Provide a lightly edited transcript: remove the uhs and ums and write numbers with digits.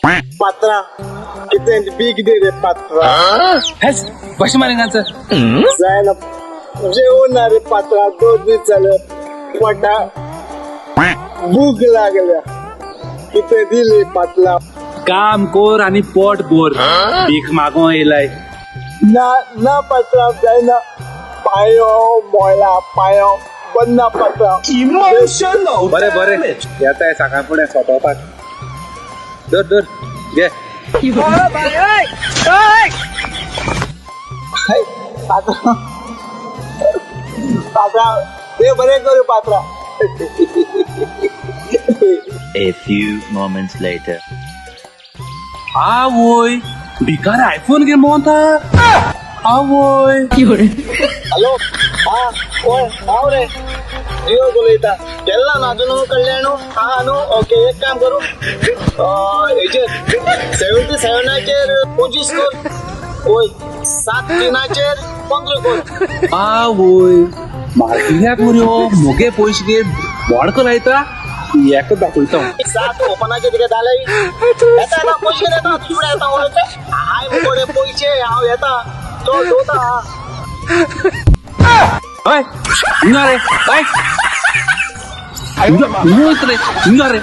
पात्रा कितें बीक दे रे पात्रा. हेच कशें मारिंगाच. जायना जेवण ना रे पात्रा, 2 दीस झाले, पोटा भूक लागल्या, कितें दिले पातला. काम कोर आणि पोट बोर, भीक मागो येयलाय. ना ना पात्रा, जायना, पायो मोयला, पायो बंद ना पात्रा. बरे बरे, येताय सकाळ फुडें सोंपोवपाक. धर धर, घे. पात्रा, पात्रा, देव बरें करूं पात्रा. A few moments later. आवय, भिकार आयफोन घे मोहता आवय. हॅलो, हा कोण? हांव रे जियो उलयता. गेल्ला ना अजून कल्याण हा न्हू? ओके, एक काम करू, हेचेर 77चेर 25 कर, वय 7 3चेर 15 कर. आवय, मार्किंगाक मुरो मोगे पयशे घे बोडको लायता, एका दाखयता. सात ओपनाचे तिका जाले, येता येता, पयशे येता तुजे येता. हाय मुकोडे पयशे, हांव येता तो दवता. हय, हिंगा रे, हय हिंगा, हिंगा रे, हिंगा रे.